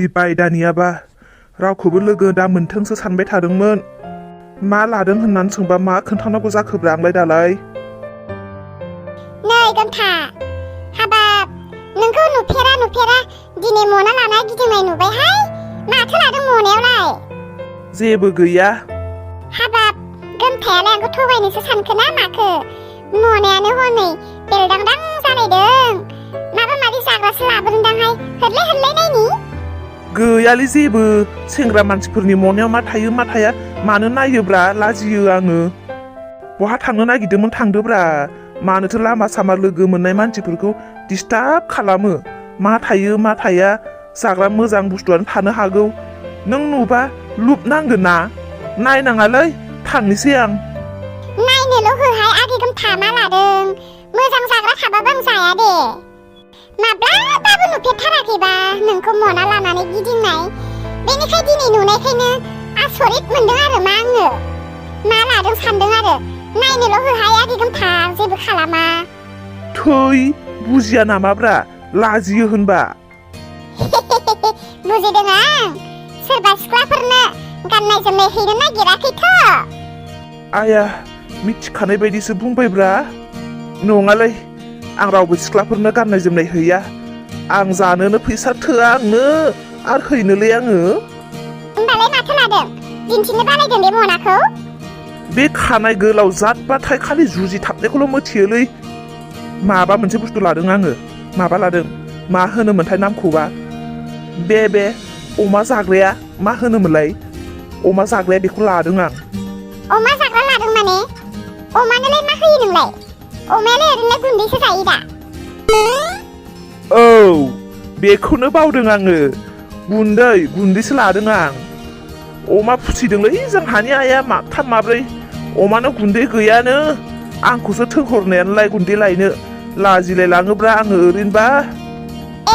थैबाय दानियाबा रावखौबो लोगो दा मोनथोंसो सानबाय थादोंमोन। मा लादों होननानै सोंबा मा खोन्थानांगौ जाखोब्रा आंलाय दालाय। नै गोमथा हाबाब नोंखौ नुफेरा दिनै मना लाना गिदिंनाय नुबायहाय। माथो लादों मनायावलाय? जेबो गैया। हाबाब गोमथायालाय आंखौ थगायनोसो सानखो ना माखो? मनायानो हनै बेलदांदां जालायदों। माबा माबि जाग्रासो लाबोदोंदांहाय। हरलाय नायनि। गैयालै जेबो। सेंग्रा मानसिफोरनि मनायाव मा थायो मा थाया मानो नायोब्रा लाजियो आङो। बहा थांनो नागिरदोंमोन थांदोब्रा। मानोथो लामा सामा लोगो मोननाय मानसिफोरखौ डिस्टार्ब खालामो। मा थायो मा थाया जाग्रा मोजां बुस्थुआनो थानो हागौ। नों नुबा लुप नांगोन ना। नायनाङालै थांनोसै आं। नायनोल' होहाय आगै गोमथा मा लादों? मोजां जाग्रा थाबाबो आं जाया दे। माब्लाबाबो नुफेरथाराखैबा नोंखौ मना लानानै गिदिंनाय। बेनिखाय दिनै नुनायखायनो आसरित मोनदों आरो मा आङो। मा लादों सानदों आरो। नायनोल' होहाय आगै गोमथा जेबो खालामा। थै बुजिया नामाब्रा लाजियो होनबा। बुजिदों आं। सोरबा सिख्लाफोरनो गाननाय जोमनाय हैनो नागिराखैथ'। आया मिथिखानाय बायदिसो बुंबायब्रा। नङालै आं रावबो सिख्लाफोरनो गाननाय जोमनाय हैया। आं जानोनो फैसा थोआ आंनो आरो हैनोलै आङो। होमबालाय माथो लादों? दिन्थिनो बानायदों बे मनाखौ? बे खानाय गोलाव जातबाथाय खालि जुजिथाबनायखौल' मिथियोलै। माबा मोनसे बुस्थु लादों आङो। माबा लादों मा होनोमोनथाय नामखौबा। बे अमा जाग्राया मा होनोमोनलाय? अमा जाग्राया बेखौ लादों आं। अमा जाग्रा लादों माने? अमानोलाय मा होयो नोंलाय? अमायालाय ओरैनो गुन्दैसो जायो दा। औ बेखौनो बावदों आङो। गुन्दैसो लादों आं। अमा फिसिदोंलै जोंहानि आइया माथाम माब्रै। अमानो गुन्दै गैयानो। आंखौसो थोनहरनायानोलाय गुन्दै लायनो। लाजिलाय लाङोब्रा आङो ओरैनोबा।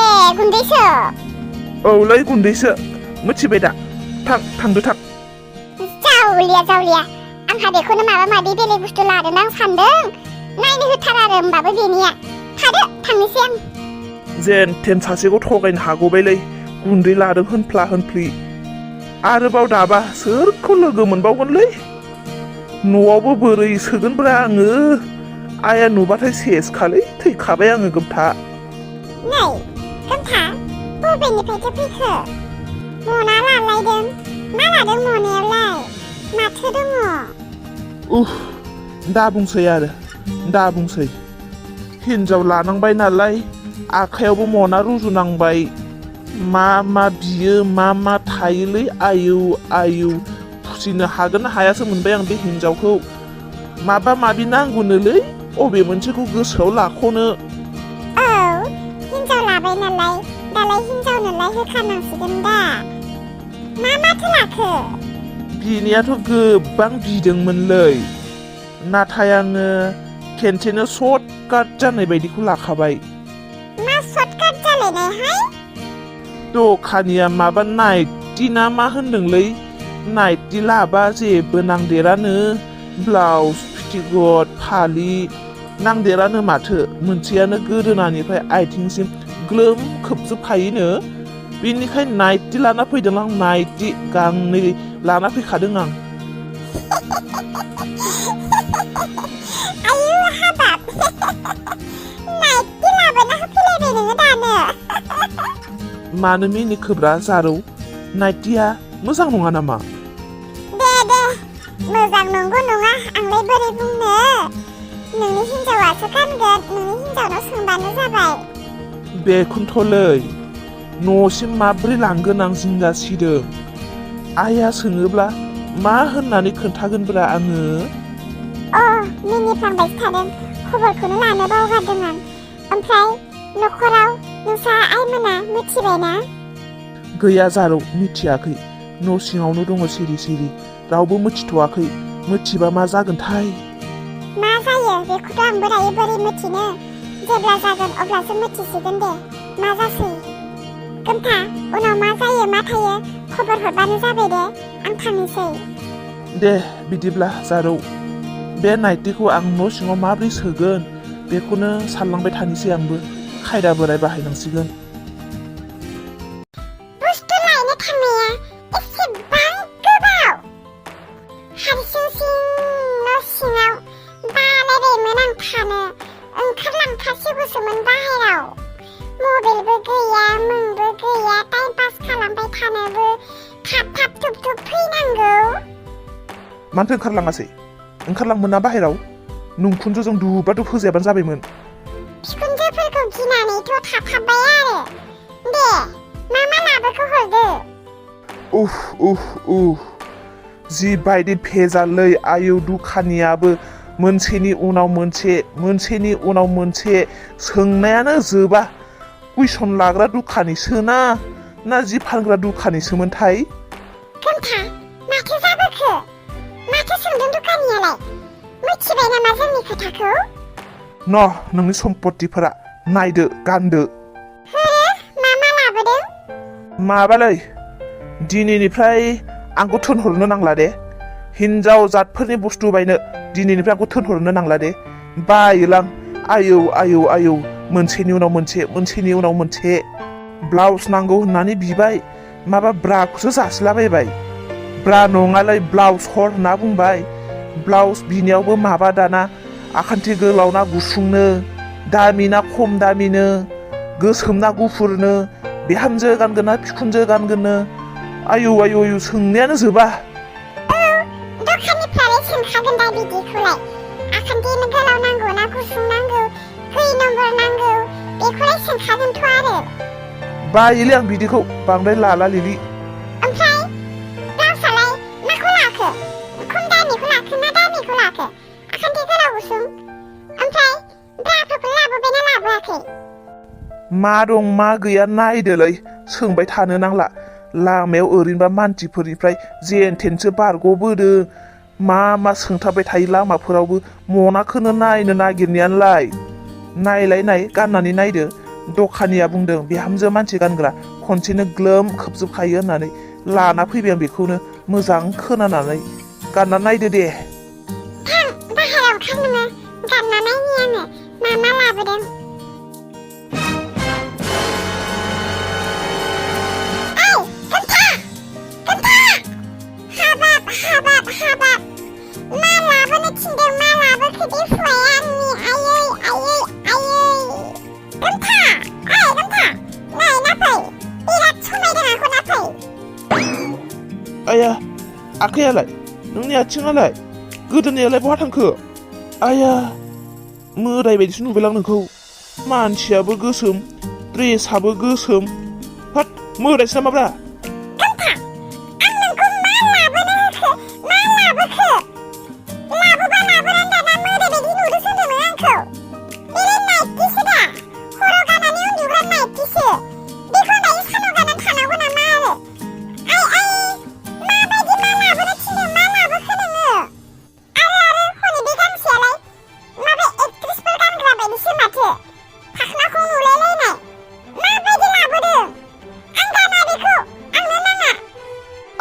ए गुन्दैसो? औलै गुन्दैसो। मिथिबाय दा? थांदो थां। जावलिया आंहा बेखौनो माबा माबि बेलेग बुस्थु लादोंदां सानदों। नायनो होथारा आरो होमबाबो बेनिया। थादो थांनोसै आं। जेन थेन सासेखौ थगायनो हागौबायलै। गुन्दै लादों होनफ्ला होनफ्लि। आरोबाव दाबा सोरखौ लोगो मोनबावगोनलै। न'आवबो बोरै सोगोनब्रा आङो। आइया नुबाथाय सेसखालै थैखाबाय आङो गोमथा। नै गोमथा बबेनिफ्रायथो फैखो? मना लालायदों। मा लादों मनायावलाय? माथो दङ? दा बुंसै हिनजाव लानांबाय नालाय आखायावबो मना रुजुनांबाय। मा बियो मा थायोलै आयु फुसिनो हागोन ना हायासो मोनबाय आं बे हिनजावखौ। माबा माबि नांगौनोलै अबे मोनसेखौ गोसोआव लाख'नो। औ हिनजाव लाबाय नालाय दालाय हिनजावनोलाय होखानांसिगोन दा। माथो लाखो? बिनियाथ' गोबां बिदोंमोनलै। नाथाय आङो खेनसेनो सर्टकाट जानाय बायदिखौ लाखाबाय। मा सर्टकाट जालायनायहाय? दखानिया माबा नाइटि ना मा होनदोंलै। नाइटि लाबा जेबो नांदेरानो। ब्लाउस पेटिकट फालि नांदेरानो माथो। मोनसेयानो गोदोनानिफ्राय आथिंसिम ग्लोम खोबजोबखायोनो। बेनिखायनो नाइटि लाना फैदों आं। नाइटि गांनै लाना फैखादों आं। आयु हाबाब नाइटि लाबोना होफैलायबाय नोङो दानो। मानो मिनिखोब्रा जारौ? नाइटिया मोजां नङा नामा? दे मोजां नंगौ नङा आंलाय बोरै बुंनो। नोंनि हिनजावासो गानगोन। नोंनि हिनजावनाव सोंबानो जाबाय। बेखौनोथ'लै न'सिम माब्रै लांगोन आं जिंगा सिदों। आइया सोङोब्ला मा होननानै खोन्थागोनब्रा आङो? मिनिफ्लांबायसो थादों। खबरखौनो लानो बावगारदों आं। ओमफ्राय न'खराव नोंसा आइमोना मिथिबायना? गैया जारौ मिथियाखै। न' सिङावनो दङ सिरि रावबो मिथिथ'वाखै। मिथिबा मा जागोनथाय? मा जायो बेखौथ' आंबो दायो बोरै मिथिनो। जेब्ला जागोन अब्लासो मिथिसिगोन दे मा जासै। गोमथा उनाव मा जायो मा थायो खबर हरबानो जाबाय दे। आं थांनोसै। दे बिदिब्ला जारौ। बे नाइटिखौ आं न' सिङाव माब्रै सोगोन बेखौनो सानलांबाय थानोसै आंबो। खायदा बोराय बाहायनांसिगोन। बुस्थु मानोथो ओंखारलाङासै ओंखारलांमोन ना बाहेराव नोंखुनजोजों दुब्रादुब होजायाबानो जाबायमोन बिखुनजोफोरखौ गिनानैथ' थाथाबबाय आरो दे मा लाबोखो हरदो जिबायदि भेजालै आयौ दुखानियाबो मोनसेनि उनाव मोनसे सोंनायानो जोबा कुइसन लाग्रा दुखानिसोना ना जि फानग्रा दुखानिसोमोनथाय गोमथा माथो जाबोखो माथो सोंदों दुखानियालाय मिथिबाय नामा जोंनि खोथाखौ नोंनि सम्पतिफोरा नायदो गानदो मा लाबोदों माबालै दिनैनिफ्राय आंखौ थोनहरनो नांला दे हिनजाव जातफोरनि बुस्थु बायनो दिनैनिफ्राय आंखौ थोनहरनो नांला दे बायोलां आयौ मोनसेनि उनाव मोनसे ब्लाउस नांगौ होननानै बिबाय माबा ब्राखौसो जासिलाबायबाय ब्रा नङालै ब्लाउस हर होनना बुंबाय ब्लाउस बिनायावबो माबा दाना आखान्थि गोलाव ना गुसुंनो दामि ना खम दामिनो गोसोम ना गुफुरनो बिहामजो गानगोन ना बिखुनजो गानगोननो आयौ सोंनायानो जोबा दखाननिफ्राय सोंखागोन दा बिदिखौलाय आखान्थि गोलाव नांगौ ना गुसुं नांगौ खै नम्बर नांगौ बेखौलाय सोंखागोनथ' आरो बायोलै आं बिदिखौ बांद्राय लाला लिलि ओमफ्राय ब्लाउसालाय माखौ लाखो खम दामिखौ लाखो ना दामिखौ लाखो आखान्थि गोलाव गुसुं ओमफ्राय ब्राफोरखौ लाबोबायना लाबोआखै मा दं मा गैया नायदोलै सोंबाय थानो नांला लामायाव ओरैनोबा मानसिफोरनिफ्राय जेन थेनसो बारग'बोदों मा सोंथाबबाय थायो लामाफोरावबो मनाखौनो नायनो नागिरनायालाय नाय गाननानै नायदो दखानिया बुंदों बिहामजो मानसि गानग्रा खनसेनो ग्लोम खोबजोबखायो होननानै लाना फैबाय आं बेखौनो मोजां खोनानानै गानना नायदो दे थां बाहेरायाव ओंखार नोङो गानना नायनि आङो मा लाबोदों हाबाब मा लाबोनो थिनदों मा लाबोखो बे हुवाया आंनि आयै गोमथा नाय नाफै बिराद समायदों आंखौ नाफै आया आखायालाय नोंनि आथिङालाय गोदोनायालाय बहा थांखो आया मोदाय बायदिसो नुबायलां नोंखौ मानसियाबो गोसोम ड्रेसाबो गोसोम हाट मोदायसो नामाब्रा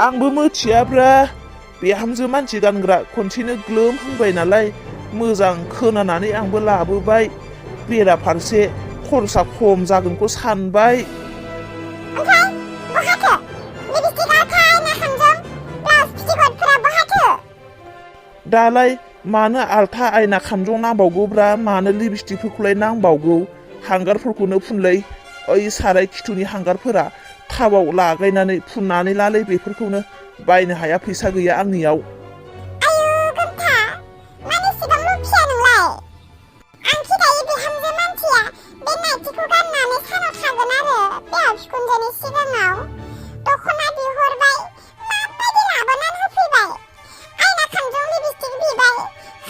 आंबो मिथियाब्रा बिहामजो मानसि गानग्रा खनसेनो ग्लोम होबाय नालाय मोजां खोनानानै आंबो लाबोबाय बेराफारसे खरसा खम जागोनखौ सानबाय दालाय मानो आलथा आयना खानजं नांबावगौब्रा मानो लिपस्टिकफोरखौलाय नांबावगौ हांगारफोरखौनो फुनलै ओइ साराय खिथुनि हांगारफोरा थावाव लागायनानै फुननानै लालै बेफोरखौनो बायनो हाया फैसा गैया आंनियाव आयु गोमथा माने सिगां लुखिया नोंलाय आंखि दायो बिहामजो मानसिया बे नाइटिखौ गाननानै सानाव थागोन आरो बिहाव बिखुनजोनि सिगाङाव दख'ना बिहरबाय माबायदि लाबोनानै होफैबाय आयना खानजं लिपस्टिक बिबाय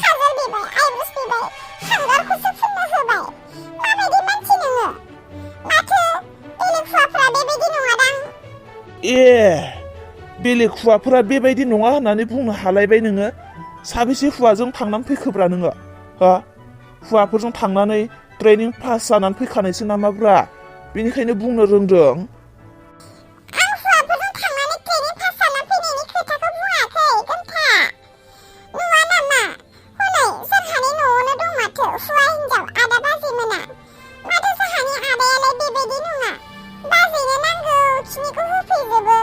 खाजल बिबाय आइब्रस बिबाय हांगारखौसो फुननो होबाय माबायदि मानसि नोङो माथो बेलेग हौवाफोरा बेबायदि नङादां बेलेग हौवाफोरा बेबायदि नङा होननानै बुंनो हालायबाय नोङो साबेसे हौवाजों थांनानै फैखोब्रा नोङो हौवाफोरजों थांनानै ट्रेनिं पास जानानै फैखानायसो नामाब्रा बेनिखायनो बुंनो रोंदों आं हौवाफोरजों थांनानै ट्रेनिं पास जाना फैनायनि खोथाखौ बुङाखै गोमथा नुवा नामा हनै जोंहानि न'आवनो दं माथो हौवा हिनजाव आदा बाजैमोना माथो जोंहानि आदायालाय बेबायदि नङा बाजैनो नांगौ खिनिखौ होफैजोबो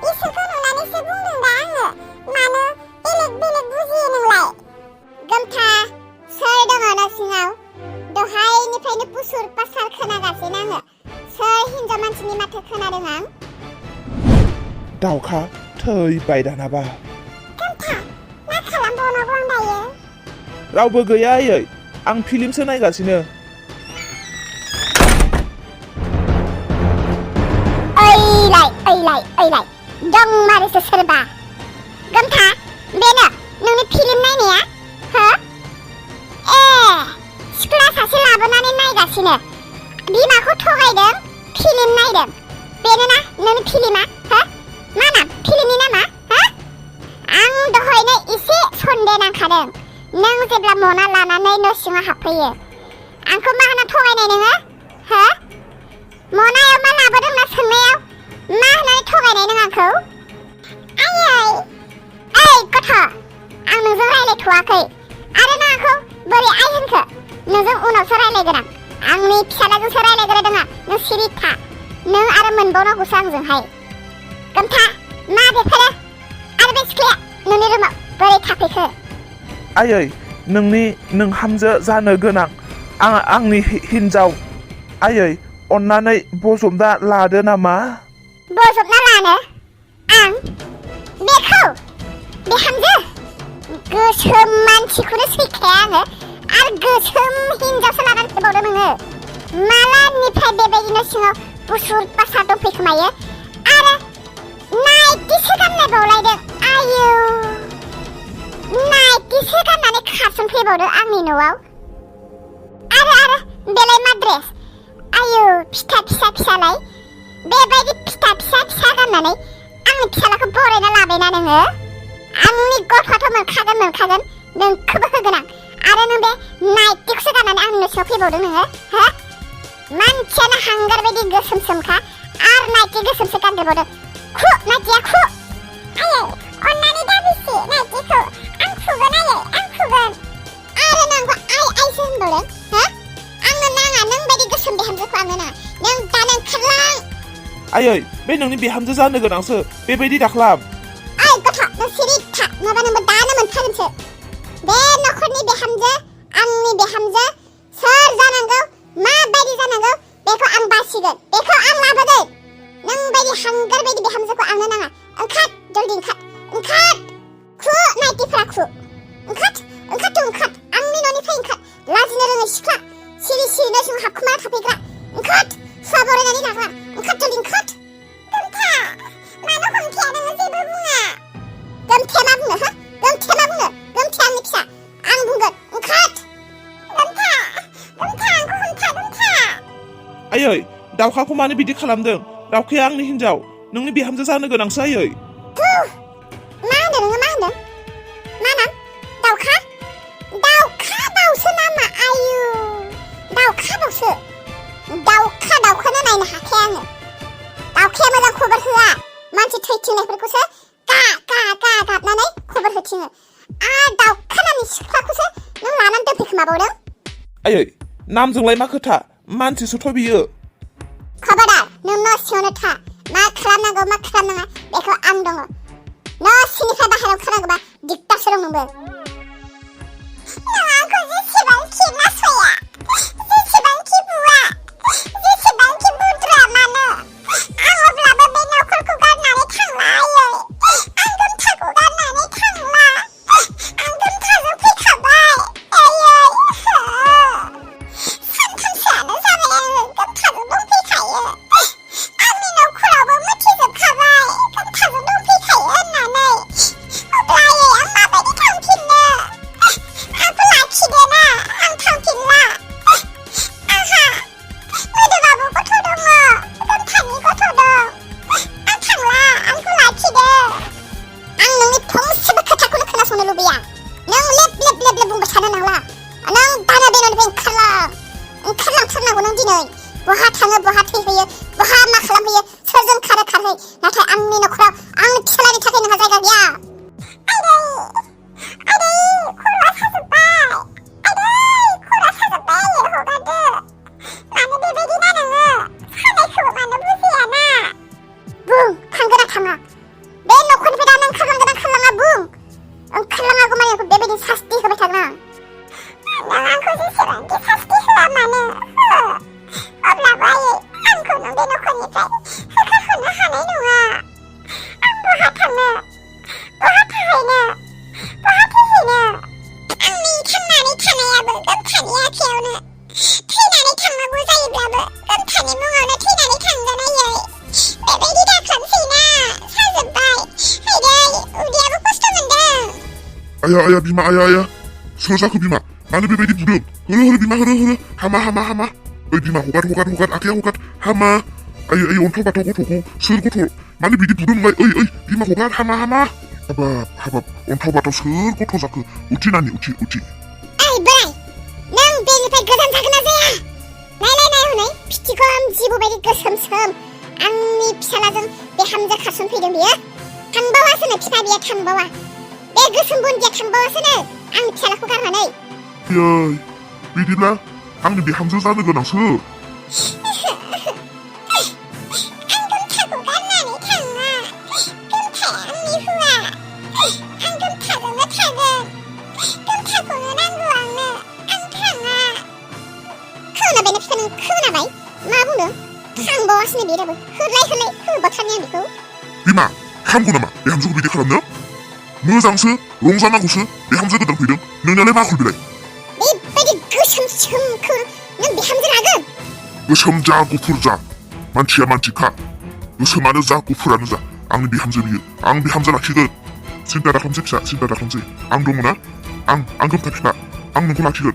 बिसोरखौ नुनानैसो बुंदों दा आङो मानो बेलेग बुजियो नोंलाय गोमथा सोर दङ न' सिङाव दहायनिफ्रायनो पुसुर पासार खोनागासिनो आङो सोर हिनजाव मानसिनि माथो खोनादों आं दाउखा थैबाय दानाबा गोमथा मा खालामबावनांगौ आं दायो रावबो गैया आयै आं फिल्मसो नायगासिनो ओइलाय दं मारैसो सोरबा गोमथा बेनो नोंनि फिल्म नायनाया हो ए सिख्ला सासे लाबोनानै नायगासिनो बिमाखौ थगायदों फिल्म नायदों बेनो ना नोंनि फिल्मा हो मा नाम फिल्मनि नामा हो आं दहायनो एसे सन्देह नांखादों नों जेब्ला मना लानानै न' सिङाव हाबफैयो आंखौ मा होनना थगायनाय नोङो हो मनायाव मा लाबोदों ना सोंनायाव मा होननानै थगायनाय नों आंखौ आयै ओइ गथ' आं नोंजों रायलायथ'वाखै आरो नों आंखौ बोरै आइ होनखो नोंजों उनावसो रायलायगोन आं आंनि फिसालाजोंसो रायलायग्रोदों नों सिरि था नों आरो मोनबावनांगौसो आंजोंहाय गोमथा मा बेफोरो आरो बे सिख्लाया नोंनि रुमाव बोरै थाफैखो आयै नोंहामजो जानो गोनां आंनि हिन्जाव आयै अन्नानै बजबना लादो नामा बजबना लानो आं बेखौ बिहामजो गोसोम मानसिखौनो सैखाया आङो आरो गोसोम हिन्जावसो लानानै फैबावदों नोङो मालानिफ्राय बेबायदिनो सिङाव बुसुर बासा दंफैखोमायो आरो नाइटिसो गाननाय बावलायदों आयौ नाइटिसो गाननानै खारसनफैबावदों आंनि न'आव आरो बेलाय मा ड्रेस आयौ फिसा फिसालाय बेबायदि फिसा गाननानै आंनि फिसालाखौ बरायना लाबायना नोङो आंनि गथ'आथ' मोनखागोन नोंखौबो होगोन आं आरो नों बे नाइटिखौसो गाननानै आंनि न'सिङाव फैबावदों नोङो हो मानसियानो हांगार बायदि गोसोमसोमखा आरो नाइटि गोसोमसो गानदेरबावदों खु नाइटिया खु आयै अन्नानै दाबिसि नाइटिखौ आं खुगोन आयै आं खुगोन आरो नों आंखौ आइसो होनबावदों हो आंनो नाङा नों बायदि गोसोम बिहामजोखौ आंनो नाङा नों दानो ओंखारलां आयै बे नोंनि बिहामजो जानो गोनांसो बेबायदि दाख्लाम ओइ गथ' नों सिरि था नङाबा नोंबो दानो मोनखागोनसो बे न'खरनि बिहामजो आंनि बिहामजो सोर जानांगौ माबायदि जानांगौ बेखौ आं बासिगोन बेखौ आं लाबोगोन नों बायदि हांगार बायदि बिहामजोखौ आंनो नाङा ओंखार जल्दि ओंखार खु नाइटिफ्रा खु ओंखार आंनि न'निफ्राय ओंखार लाजिनो रोङै सिख्ला सिरि न' सिङाव हाबखुमाना थाफैग्रा ओंखार सुवा बरायनानै लाग्रा ओंखार जल्दि ओंखार गोमथा मानो हमखाया नोङो जेबो बुङा गोमथाया मा बुङो हो गोमथाया मा बुङो गोमथाया आंनि फिसा आं बुंगोन ओंखार गोमथा आंखौ हमथा गोमथा आयै दाउखाखौ मानो बिदि खालामदों दाउखाया आंनि हिन्जाव नोंनि बिहामजो जानो गोनांसो आयै मा होनदों नोङो मा नाम दाउसो नामा आयु दाउखौनो नायनो हाखाया आङो दाउखाया मोजां खबर होआ मानसि थैथिंनायफोरखौसो गा गाबनानै खबर होथिङो दाउखानानि सिख्लाखौसो नों लानानै दोनफैखोमाबावदों आयै नामजोंलाय मा खोथा मानसिसोथ' बियो खबरदार नों न' सिङावनो था मा खालामनांगौ मा खालामनाङा बेखौ आं दङ न' सिंनिफ्राय बाहेरायाव ओंखारनांगौबा दिगदारसो दं नोंबो नों आंखौ जेसेबांखि नासया जेसेबांखि बुवा जेसेबांखि बुद्रा मानो आं अब्लाबो बे न'खरखौ गारनानै थांला आयै आं गोमथाखौ गारनानै थांला आं गोमथाजों फैखाबाय आयै सानथामसोआनो जाबाय आङो गोमथाजों दंफैखायो आंनि न'खरावबो मिथिजोबखाबाय गोमथाजों दंफैखायो होननानै अब्ला आयै आं माबायदि थांफिननो आंखौ लाखिदोना आं थांफिनला आंहा मोदोमाबो गथ' दङ गोमथानि गथ' दं आं थांला आंखौ लाखिदो आं नोंनि फंसेबो खोथाखौनो खोनासंनो लुबैया नों लेब बुंबाय थानो नांला नों दानो बे न'निफ्राय ओंखारलांथारनांगौ नों दिनै बहा थाङो बहा थैहैयो बहा मा खालामहैयो सोरजों खारहै नाथाय आंनि न'खराव आंनि फिसालानि थाखाय नोंहा जायगा गैया आदै खर'आ साजोब्बाय हगारदो मानो बेबायदि ना नोङो सानायखौबो मानो बुजियाना बुं थांगोना थाङा बे न'खरनिफ्राय दा नों ओंखारलाङा बुं ओंखारलाङागौ माने आंखौ बेबायदि सास्ति होबाय थागोन नों आंखौ जेसेबांखि सास्ति होआ मानो हो अब्लाबो आयै आंखौ नों बे न'खरनिफ्राय होखारहरनो हानाय नङा आं बहा थांनो 아야 비마 아야 서자 그 비마 마늘 베베디 부릉 흐르 비마 흐르 하마 어이 비마 호갓 아기야 호갓 하마 아이 온토가 도고 슬고토 마늘 비디 부릉 어이 비마 호갓 하마 하바 온토바도 슬고토 자크 우찌나니 우찌 Ai boy, nang बेनिफ्राय गोजान थागोन ना जाया? नाय हनै फिथिखम जिबौ बायदि गोसोम आंनि फिसालाजों बे हामजा खारसनफैदों बियो थांबावासोनो फिफा बियो थांबावा बे गोसोम बुन्दिया थांबावासोनो आंनि फिसालाखौ गारनानै याय बिदिब्ला आंनि बिहामजो जानो गोनांसो आं गोमथाखौ गारनानै थाङा गोमथाया आंनि हौवा आं गोमथाजोंनो थागोन गोमथाखौनो नांगौ आंनो आं थाङा खोनाबायना फिफा नों खोनाबाय मा बुंदों थांबावासोनो बिराबो होलाय होबाथारनि आं बेखौ बिमा हामगौ नामा बिहामजोखौ बिदि खालामनो मोजांसो रंजानांगौसो बिहामजो गोदान फैदों नोंनियालाय मा खल बिलाय बेबायदि गोसोम सोमखौ नों बिहामजो लागोन गोसोम जा गुफुर जा मानसिया मानसिखा गोसोमानो जा गुफुरानो जा आंनि बिहामजो बियो आं बिहामजो लाखिगोन सिन्था दाखालामसै फिसा सिन्था दाखालामसै आं दङ ना आं गोमथा फिफा आं नोंखौ लाखिगोन